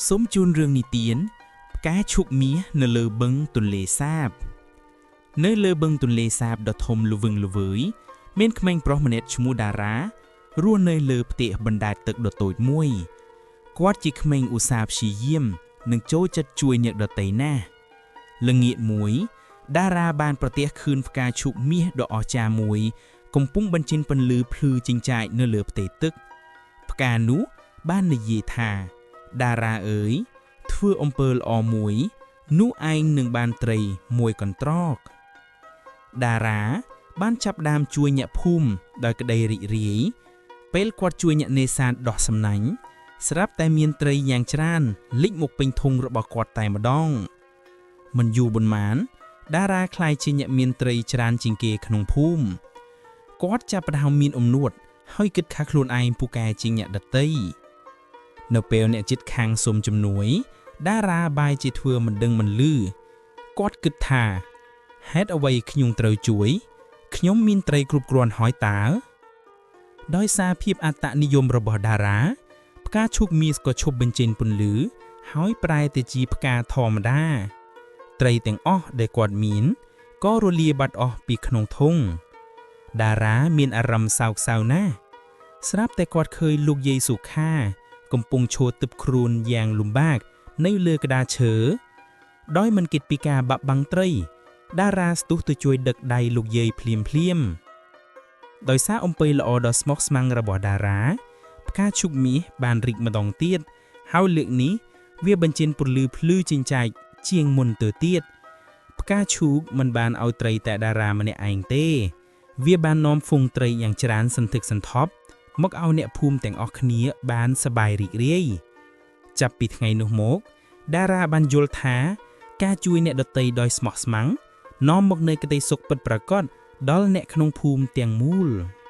សូមជូនរឿងនិទានផ្កាឈូកមាសនៅលើបឹងទន្លេសាប នៅលើបឹងទន្លេសាបដ៏ធំល្វឹងល្វើយមានក្មេងប្រុសម្នាក់ឈ្មោះតារារស់នៅលើផ្ទះបណ្ដែតទឹកដ៏តូចមួយគាត់ជាក្មេងឧស្សាហ៍ព្យាយាមនិងចូលចិត្តជួយអ្នកដទៃណាស់ល្ងាចមួយ តារាបានប្រទះឃើញផ្កាឈូកមាសដ៏អស្ចារ្យមួយ កំពុងបញ្ចេញពន្លឺភ្លឺចិញ្ចាចនៅលើផ្ទៃទឹក ផ្កានោះបាននិយាយថា តារាអើយធ្វើអំពើល្អមួយ នោះឯងនឹងបានត្រីមួយកន្ត្រក តារាបានចាប់ផ្ដើមជួយអ្នកភូមិដោយក្តីរីករាយពេលគាត់ជួយអ្នកនេសាទដោះសំណាញ់ស្រាប់តែមានត្រីយ៉ាងច្រើនលិចមកពេញធុងរបស់គាត់តែម្ដងមិនយូរប៉ុន្មានតារាក្លាយជាអ្នកមានត្រីច្រើនជាងគេក្នុងភូមិគាត់ចាប់ផ្ដើមមានអំនួតហើយគិតថាខ្លួនឯងពូកែជាងអ្នកដទៃ នៅពេលអ្នកជិតខាងសុំជំនួយ តារាបែរជាធ្វើមិនដឹងមិនឮគាត់គិតថាហេតុអ្វីខ្ញុំត្រូវជួយខ្ញុំមានត្រីគ្រប់គ្រាន់ហើយតើដោយសារភាពអត្តនិយមរបស់តារាផ្កាឈូកមាសក៏ឈប់បញ្ចេញពន្លឺហើយប្រែទៅជាផ្កាធម្មតា ត្រីទាំងអស់ដែលគាត់មានក៏រលាបាត់អស់ពីក្នុងធុងតារាមានអារម្មណ៍សោកសៅណាស់ស្រាប់តែគាត់ឃើញលោកយាយសុខា កំពុងឈរទើបខ្លួនយ៉ាងលំបាកនៅលើក្តារឈើដោយមិនគិតពីការបាក់បាំងត្រី តារាស្ទុះទៅជួយដឹកដៃលោកយាយភ្លាមភ្លាមៗដោយសារអំពើល្អដ៏ស្មុគស្មាញរបស់តារា ផ្កាឈូកមាសបានរីកម្ដងទៀតហើយលើកនេះវាបញ្ចេញពន្លឺភ្លឺចិញ្ចែកជាងមុនទៅទៀតផ្កាឈូកមិនបានឲ្យត្រីតែតារាម្នាក់ឯងទេ វាបាននាំហ្វូងត្រីយ៉ាងច្រើនសន្ធឹកសន្ធាប់មកឲ្យអ្នកភូមិទាំងអស់គ្នាបានសប្បាយរីករាយចាប់ពីថ្ងៃនោះមកតារាបានយល់ថាការជួយអ្នកដទៃដោយស្មោះស្ម័គ្រនាំមកនូវក្តីសុខពិតប្រាកដដល់អ្នកក្នុងភូមិទាំងមូល។